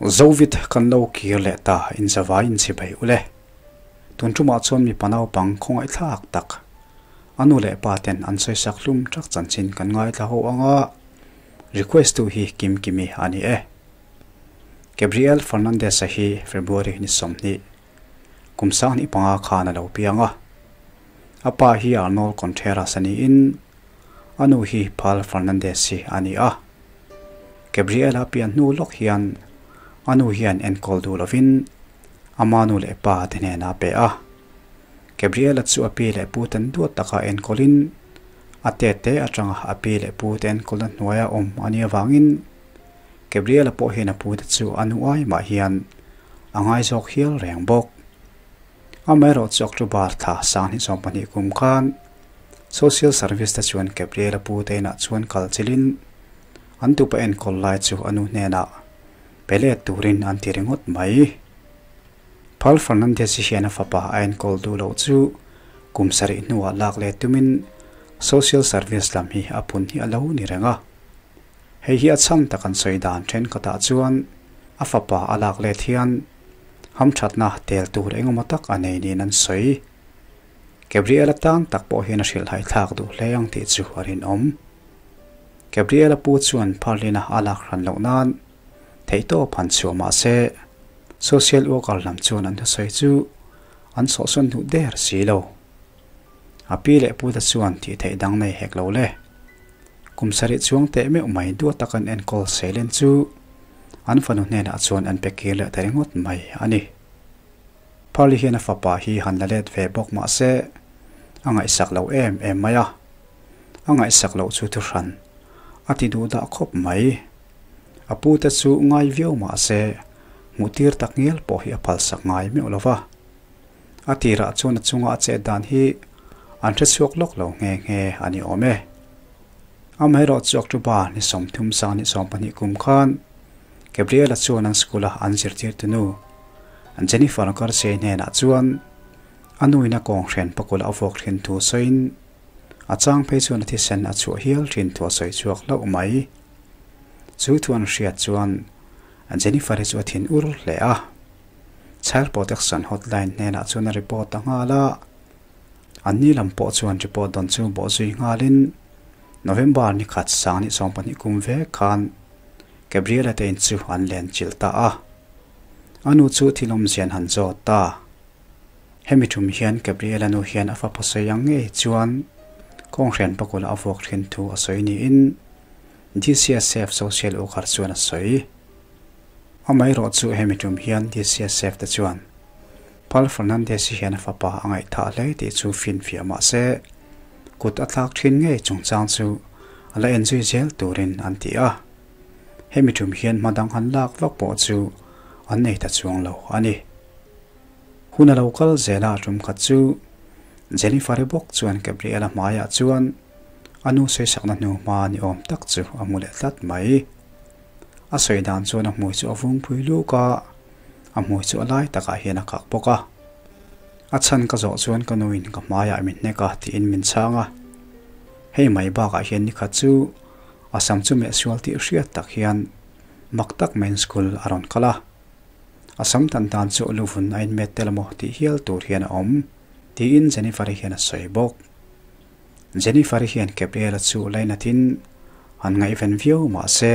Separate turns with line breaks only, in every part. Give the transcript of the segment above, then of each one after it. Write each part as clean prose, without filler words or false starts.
Zovit kan lo kir leh ta inzavai inchhibei ule. Tun tumah chuan mipa naupang khawngaihthlak tak a nu leh pa ten an sawisak hlum tak chanchin kan ngaithla ho anga request tu hi Kimkimi a ni e. Gabriel Fernandez-a hi February ni 20 kum 25 khan a lo piang a. A pa hi Arnold Contreras a niin a nu hi Paul Fernandez hi a ni a. Gabriel-a pian hnu lawk hian a nu hian enkawl duh lovin ama nu leh pa te hnenah a pe a. Gabriel-a chu a pi leh pu ten duat taka enkawlin a te te atanga a pi leh pu te enkawlna hnuaia awm a nih avangin Gabriel-a pawh hian a pu te chu a nu ai mah hian a ngai zawk hial reng bawk. Amaherawhchu October thla 2020 kum khan Social Service te chuan Gabriel-a pu te inah chuan kal chilhin an tupa enkawl lai chu a nu hnenah pe let turin an ti ringawt mai. Paul Fernandez-i hian a fapa a enkawl duh loh chu kum sarih hnuah lak let tumin Social Service lam hi a phun hi a lo ni reng a. Hei hi a chhan tak an sawi dan thenkhatah chuan a fapa a lak let hian hamthatna tel tur engemaw tak a nei niin an sawi. Gabriel-a tan tak pawh hian a hrilhhai thlak duh hle ang tih chu a rinawm. Gabriel-a pu chuan Pharlin-a a lak hran loh nan theihtawp han chhuah mah se, social worker lam chuan an thusawi chu an sawhsawn duh der si lo. A pi leh pute chuan tih theih dang nei hek lo le. Kum sarih chuang teh meuh mai duat tak an enkawl seilen chu an fanu hnenah chuan an pe kir leh ta ringawt mai a ni. Pharli hian a fapa hi han la let ve bawk mah se a ngaihsak lo em em mai a. A ngaihsak loh chu thuhran a ti duh dah khawp mai. A pute chu ngai viau mah se hmuh tir tak ngial pawh hi a phalsak ngai meuh lo va. A tirah chuan a chunga a chet dan hi an hrechhuak lawk lo nghe nghe a ni awm e. Amaherawhchu October ni 30 sang ni 12 kum khan Gabriel-a chuan an school-a an zirtirtu nu Jennifer Garcia hnenah chuan a nuin a kawnghren pakawlh a vuak thin thu sawiin a chang phei chuan a thisen a chhuah hial thin thu a sawi chhuak hlauh mai. Chu thu an hriat chuan Jennifer-i chu a thin ur hle a. Child Protection Hotline hnenah chuan a report a nghal a. An ni lam pawh chuan report dawn chu bawhzui nghalin November ni khat sang ni 12 kum vek khan Gabriel-a te in chu an len chilh ta a. A nu chu thil awmzian han zawt ta. Hemi tum hian Gabriel-a nu hian a fapa sawi ang ngei chuan kawnghrian pakawlh a vuak thin thu a sawi niin DCSF social worker chuan a sawi. Amaherawh chu hemi tum hian DCSF te chuan Paul Fernandez-i hian a fapa a ngaihthah hle tih chu finfiah mah se kut a thlak thin ngei chungchang chu a la enzui zel turin an ti a. Hemi tum hian hma dang han lak vak pawh chu an nei ta chuang lo a ni. Hun a lo kal zel a tum khat chu Jennifer-i bawk chuan Gabriel-a hmaiah chuan a nu sawisakna hnu hma ni awm tak chu a hmu leh tlat mai. A sawi dan chuan a hmui chu a vung pui luk a, a hmui chu a lai takah hian a kak bawk a. A chhan ka zawh chuan ka nuin ka hmaiah min hnek a tiin min chhang a. Hei mai bakah hian ni khat chu a sam chu mehsual tih hriat tak hian mak tak maiin school a rawn kal a. A sam tan dan chu luvun a inmet tel amaw tih hial tur hian a awm tiin Jennifer-i hian a sawi bawk. Jennifer-i hian Gabriel-a chu lainatin an ngaihven viau mah se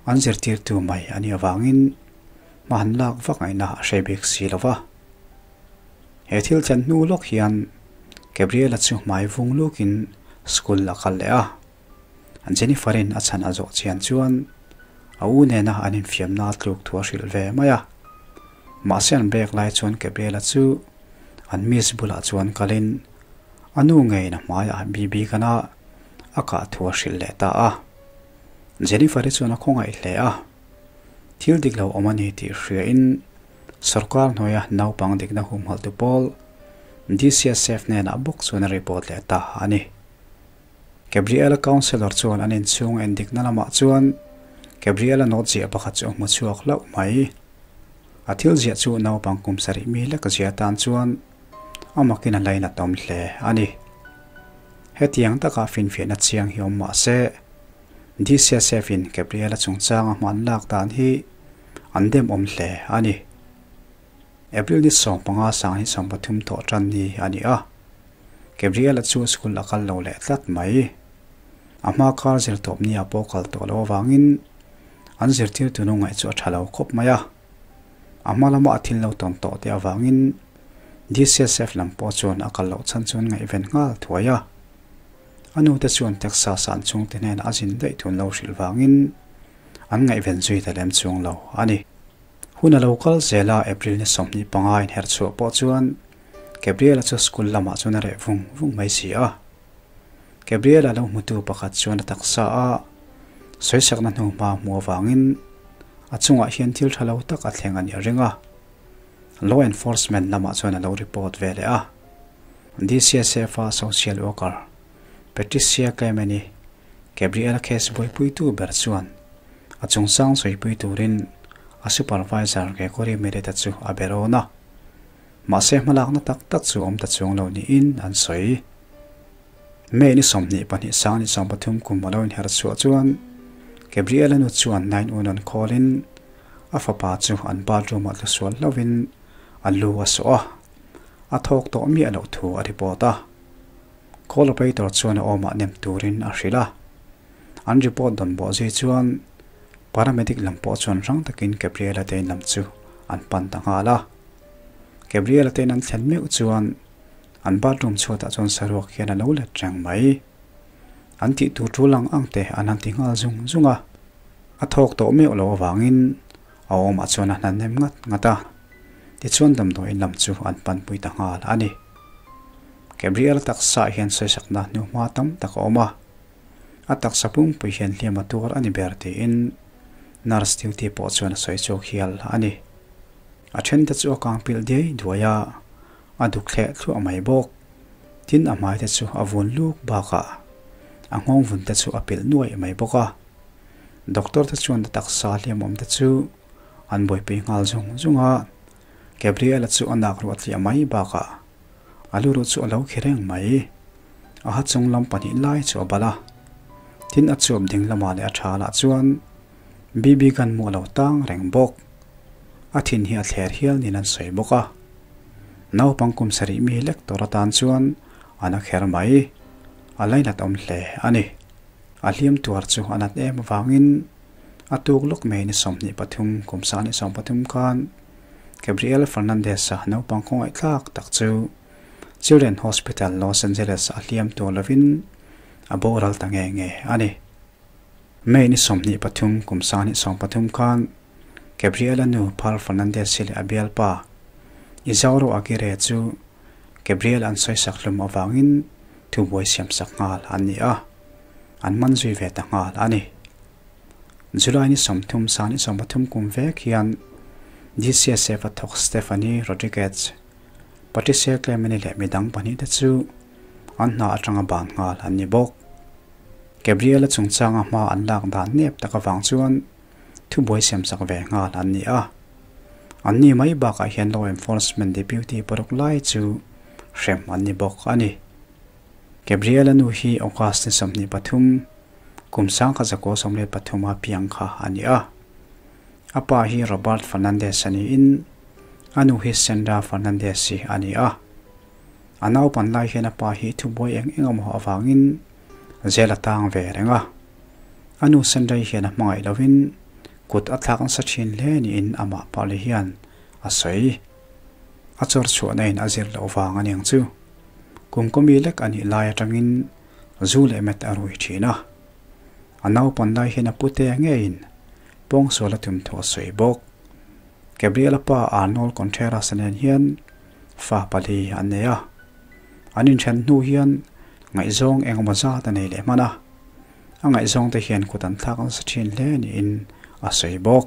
an zirtirtu mai a nih avangin hma han lak vak ngaihna a hre bik si lo va. He thil thlen hnu lawk hian Gabriel-a chu hmai vung lukin school a kal leh a. Jennifer-in a chhan a zawh chian chuan a u nena an infiamna a tluk thu a hrilh ve mai a. Mahse an break lai chuan Gabriel-a chu an miss bulah chuan kalin a nu ngeiin a hmaiah BB gun-a a kah thu a hrilh leh ta a. Jennifer-i chuan a khawngaih hle a. Thil dik lo awm a ni tih hriain sorkar hnuaia naupang dikna humhalhtu pawl DCSF hnenah bawk chuan a report leh ta a ni. Gabriel-a counsellor chuan an inchhung endikna lamah chuan Gabriel-a note ziah pakhat chu a hmu chhuak hlauh mai. A thil ziah chu naupang kum sarih mi lek zia tan chuan a makin a lainat awm hle a ni. Hetiang taka finfiahna chiang hi awm mah se, DCSF-in Gabriel-a chungchanga hman lak dan hi an demawm hle a ni. April ni 15 2023 thawh tan ni a ni a. Gabriel-a chu school a kal lo leh tlat mai. A hma kar zir tawp ni a pawh kal tawh loh avangin an zirtirtu nu ngaih chu a tha lo khawp mai a. A hma lama a thil lo tawn tawh te avangin DCSF lam pawh chuan a kal loh chhan chuan ngaihven nghal thuai a. A nu te chuan Texas ah an chhungte hnenah a zin daih thun lo hrilh vangin an ngaihven zui ta lem chuang lo a ni. Hun a lo kal zel a, April ni 25 inherh chhuah pawh chuan Gabriel-a chu school lamah chuan a reh vung vung mai si a. Gabriel-a lo hmutu pakhat chuan a taksa a sawisakna hnu hma hmu avangin a chungah hian thil tha lo tak a thleng a nih a ring a. Law enforcement lamah chuan a lo report ve leh a. DCSF-a social worker Patricia Clement-i Gabriel-a case buaipuitu ber chuan a chungchang sawipui turin a supervisor Gregory Merita chu a be rawn a. Mahse hmalakna tak tak chu awm ta chuang lo niin an sawi. May ni 22 2023 kum a lo inher chhuah chuan Gabriel-a nu chuan 911 call-in a fapa chu an bathroom-ah tlu sual hlauhin a lu a sawh a, a thawk tawh miah loh thu a report a. Call operator chuan a awmah nem turin a hrilh a. An report dawn bawh zui chuan paramedic lam pawh chuan rang takin Gabriel-a te in lam chu an pan ta nghal a. Gabriel-a te in an thlen meuh chuan an bathroom chhuatah chuan saruak hian a lo let reng mai. An tih tur tul ang ang te an han ti nghal zung zung a. A thawk tawh meuh loh avangin a awmah chuan a hna nem ngat ngat a. Tichuan damdawiin lam chu an panpui ta nghal a ni. Gabriel taksa hian sawisakna hnuhma tam tak a awm a. A taksa pungpui hian hliam a tuar a ni ber tiin nurse duty pawh chuan a sawi chhuak hial a ni. A then te chu a kang pilh diai duai a, a duk thleh thluah mai bawk. Tin a hmai te chu a vun luk bakah a nghawng vun te chu a pilh nuaih mai bawk a. Doctor te chuan a taksa hliam awm te chu an buaipui nghal zung zung a. Gabriel-a chu a nak ruah tliah mai bakah a lu ruh chu a lo khi reng mai. A ha chung lam pahnih lai chu a bal a. Tin a chuap ding lamah leh a tha lah chuan BB gun mu a lo tang reng bawk. A thin hi a thler hial niin an sawi bawk a. Naupang kum sarih mi lek tur atan chuan a na kher mai. A lainat awm hle a ni. A hliam tuar chu a nat em avangin a tuk lawk mai ni 23 kum 2023 khan Gabriel Fernandez-a naupang khawngaihthlak tak chu Children Hospital Los Angeles a hliam tur lovin a boral ta nge nge a ni. May ni 23 kum 2023 khan Gabriel-a nu Pearl Fernandez-i leh a bialpa Isauro Aguirre chu Gabriel an sawisak hlum avangin thubuai siamsak nghal an ni a, an man zui ve ta nghal a ni. July ni 30 2023 kum vek hian DCSF a thawk Stephanie Rodriguez, Patricia Clemeni leh midang pahnih te chu an hna atanga ban nghal an ni bawk. Gabriel-a chungchanga hma an lak dan nep tak avang chuan thubuai siamsak ve nghal an ni a. An ni mai bakah hian law enforcement deputy paruk lai chu hrem an ni bawk a ni. Gabriel-a nu hi August ni 23 kum 1993 a piang kha a ni a. A pa hi Robert Fernandez a niin a nu hi Sandra Fernandez hi a ni a. A naupan lai hian a pa hi thubuai eng eng emaw avangin zel a tang ve reng a. A nu Sandra hi hian a hmangaih lovin kut a thlak nasa thin hle niin amah Pearl-i hian a sawi. A chawr chhuahna in a zir loh vang a niang chu. Kum kawmi lek a nih lai atangin zu leh met a rui thin a. A naupan lai hian a pute ngeiin pawngsual a tum thu a sawi bawk. Gabriel-a pa Arnold Contreras-a nen hian fa pali an nei a. An inthen hnu hian ngaihzawng engemaw zat a nei leh hman a. A ngaihzawng te hian kut an thlak nasa thin hle niin a sawi bawk.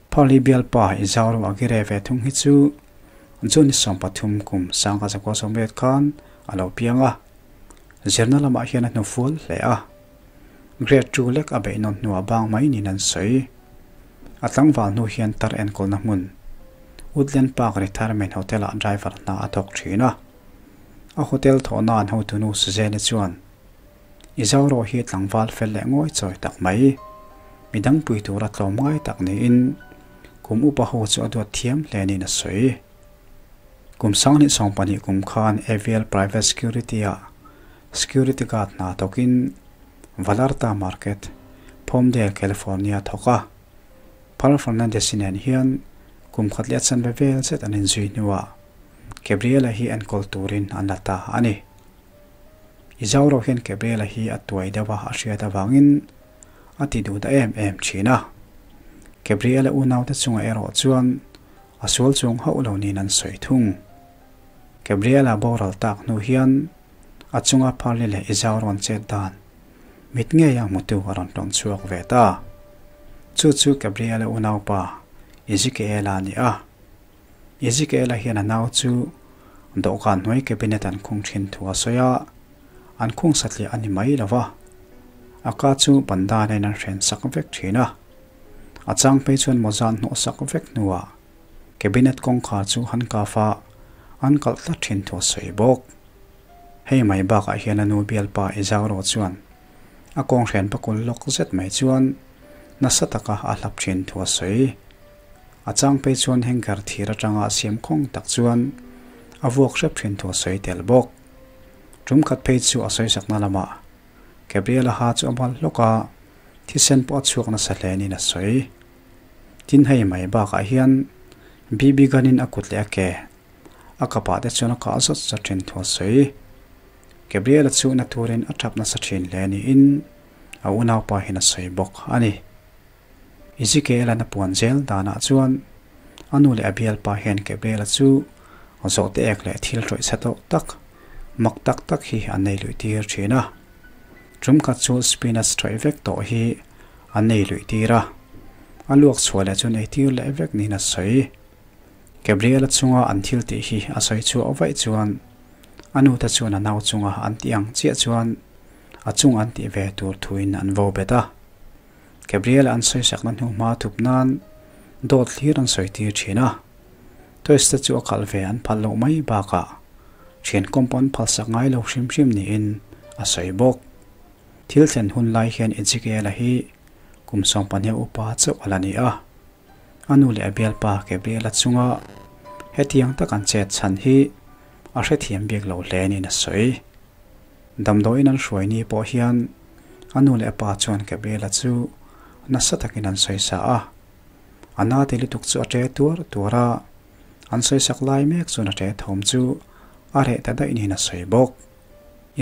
Pearl-i bialpa Isauro Aguirre ve thung hi chu June 13 kum 1998 khan a lo piang a. Zirna lamah hian a hnufual hle a. Grade 2 lek a beih nawn hnuah bang mai niin an sawi. A tlangval hnu hian tar enkawlna hmun Woodland Park Retirement Hotel-ah driver hna a thawk thin a. A hotel thawhna an hotunu Suzanne chuan Isauro hi tlangval fel leh ngawi chawi tak mai. Midang pui tura tlawm ngai tak niin Kum upa ho chu a duat thiam hle niin a sawi. Kum 2020 kum khan AVL Private Security ah Security Guard hna thawkin Vallarta Market, Palmdale, California thawk a. Paul Fernandez nen hian kum khat leh a chanve vel zet an inzui hnuah Gabriela hi enkawl turin an la ta a ni. Isauro hian Gabriela hi a tuai deuh a a hriat avangin a ti duh ta em em thin a. Gabriela unaute chungah erawh chuan a sual chung hauh lo niin an sawi thung. Gabriela boral tak hnu hian a chunga Parli leh Isauro an chet dan mit ngeia hmutu a rawn tawn chhuak ve ta. Chu chu Gabriela unaupa Ezekiela a ni a. Ezekiela hian a nau chu dawhkan hnuai cabinet an khung thin thu a sawi a, an khung satliah a ni mai lo va, a ka chu bandana in an hren sak vek thin a. A chang phei chuan mawza an hnawh sak vek hnuah cabinet kawngkhar chu han kaf a, an kalh tlat thin thu a sawi bawk. Hei mai bakah hian a nu bialpa Ezauro chuan a kawnghren pakul lawk zet mai chuan nasa taka a hlap thin thu a sawi. A chang phei chuan hanger thir atanga a siam khawng tak chuan a vuak hrep thin thu a sawi tel bawk. Tum khat phei chu a sawi sakna lamah Gabriela ha chu a mal hlawk a, thisen pawh a chhuak nasa hle niin a sawi. Tin hei mai bakah hian BB gun in a kut leh a ke a kapah te chuan a kah zawt zawt thin thu a sawi. Gabriela chu na turin a tap nasa thin hle niin a unaupa hian a sawi bawk a ni. Ezekiel-a'n a puan zel danah chuan a nu leh a bialpa hian Gabriela chu zawhte ek leh thil ṭawih chhe tawh tak, mak tak tak hi an nei luih tir ṭhin a. Ṭum khat chu spinach ṭawih vek tawh hi an nei luih tir a, a luak chhuah leh chu nei tir leh vek niin a sawi. Gabriela chunga an thil tih hi a sawi chhuah vaih chuan a nute chuan a nau chunga an tih ang chiah chuan a chung an tih ve tur thuin an vo bet a. Gabriela an sawisakna hnu hma thup nan dawt hlir an sawi tir thin a, Toys te chu a kalh ve an phal loh mai bakah thian compound phalsak ngai lo hrim hrim niin a sawi bawk. Thil thlen hun lai hian Ezekiela hi kum 15 upa chauh a la ni a, a nu leh a bialpa Gabriela chunga hetiang tak an chet chhan hi a hrethiam bik lo hle niin a sawi. Damdawiin an hruai ni pawh hian a nu leh a pa chuan Gabriela chu nasa takin an sawisa a. A na ti lutuk chu a ṭe tuar tuar a, an sawisak lai mek chuan a ṭe thawm chu a reh ta daih niin a sawi bawk.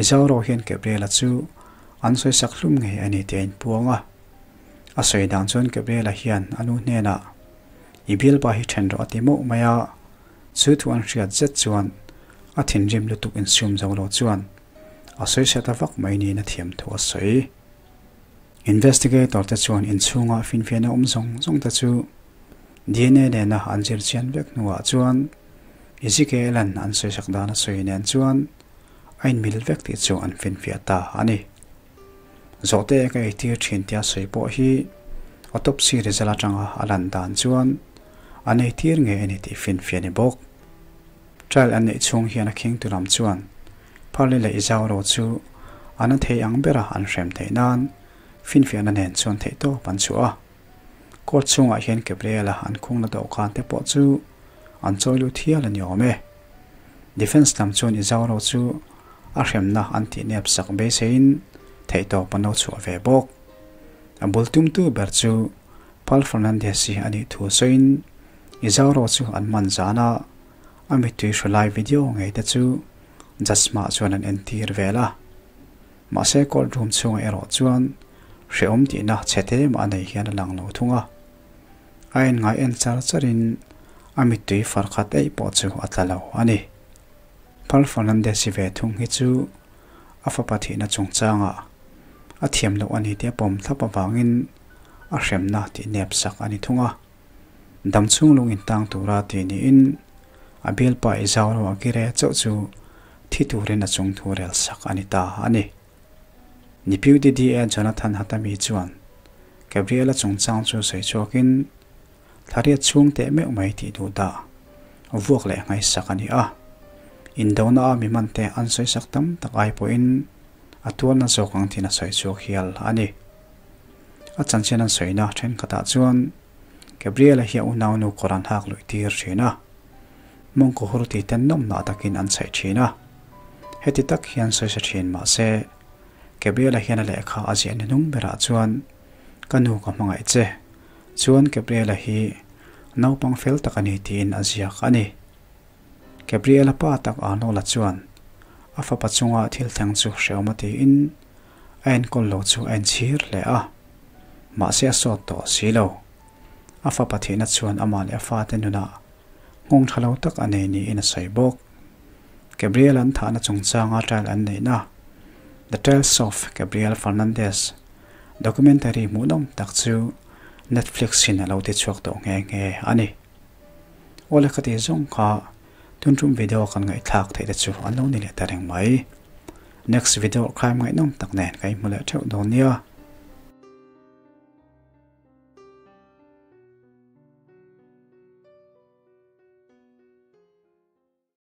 Isauro hian Gabriela chu an sawisak hlum ngei a ni tih a inpuang a. A sawi dan chuan Gabriela hian a nu hnenah, I bialpa hi ṭhen rawh a ti mauh mai a, Chu thu an hriat zet chuan a thinrim lutuk insum zo lo chuan a sawi set a vak mai niin a thiam thu a sawi. Investigator te chuan inchhunga finfiahna awm zawng zawng te chu DNA nena an zir chian vek hnuah chuan Ezekiel-a'n an sawisak dan a sawi nen chuan a inmil vek tih chu an finfiah ta a ni. Zawhte ka eitir thin tia sawi pawh hi autopsy result atanga a lan dan chuan an eitir ngei a ni tih finfiah a ni bawk. Trial an neih chhung hian a khingtu lam chuan Pharley leh Isauro chu an a thei ang bera an hrem theih nan finfiahna nen chuan theihtawp an chhuah a. Court chhungah hian Gabriel-a an khungna dawhkan te pawh chu an chawi lut hial a ni awm e. Defence lam chuan Isauro chu a hremna an tih nep sak beiseiin theihtawp an lo chhuah ve bawk. A bul tumtu ber chu Paul Fernandez hi a nih thu sawiin Isauro chu an man zan a, a mittui hru lai video ngei te chu judge hmaah chuan an entir vel a. Mahse court room chhungah erawh chuan hrehawm tihna chhe te mah a nei hian a lang lo thung a. A en ngai en char charin a mittui far khat eih pawh chu a tla lo a ni. Paul Fernandez hi ve thung hi chu a fapa thihna chungchangah a thiam loh a ni tih a pawm thlap avangin a hremna tih nep sak a ni thung a. Dam chhung lung intang tura tih niin a bialpa Isauro Aguirre chauh chu thi turin a chung thu rel sak a ni ta a ni. Deputy DA Jonathan Hatami chuan Gabriela chungchang chu sawi chhuakin Thlariat chhung teh meuh mai tih duh dah vuak leh ngaihsak a ni a. Indona a mi hmante an sawisak tam tak ai pawhin a tuarna zawk ang thin a sawi chhuak hial a ni. A chanchin an sawina thenkhatah chuan. Gabriel-a hi a unaunu kawr an hak luih tir thin a, mawngkaw hur ti ten nawmnah takin an chhaih thin a. Heti tak hian sawisa thin mah se, Gabriel-a hian a lehkha a ziah ni hnung berah chuan, Ka nu ka hmangaih che, chuan Gabriel-a hi naupang fel tak a ni tiin a ziak a ni. Gabriel-a pa tak Arnold-a chuan a fapa chunga thil thleng chu hrehawm a tiin a enkawl lo chu a inchhir hle a, mahse a sawt tawh si lo. A fapa thihna chuan amah leh a fate nunah nghawng tha lo tak a nei niin a sawi bawk. Gabriel an thahna chungchanga trial an neihna The Tales of Gabriel Fernandez documentary hmuhnawm tak chu Netflix-in a lo tichhuak tawh nghe nghe a ni. Awle ka tih zawng kha tun tum video kan ngaihthlak theih te chu an lo ni leh ta reng mai. Next video crime ngaihnawm tak nen ka inhmu leh theuh dawn nia.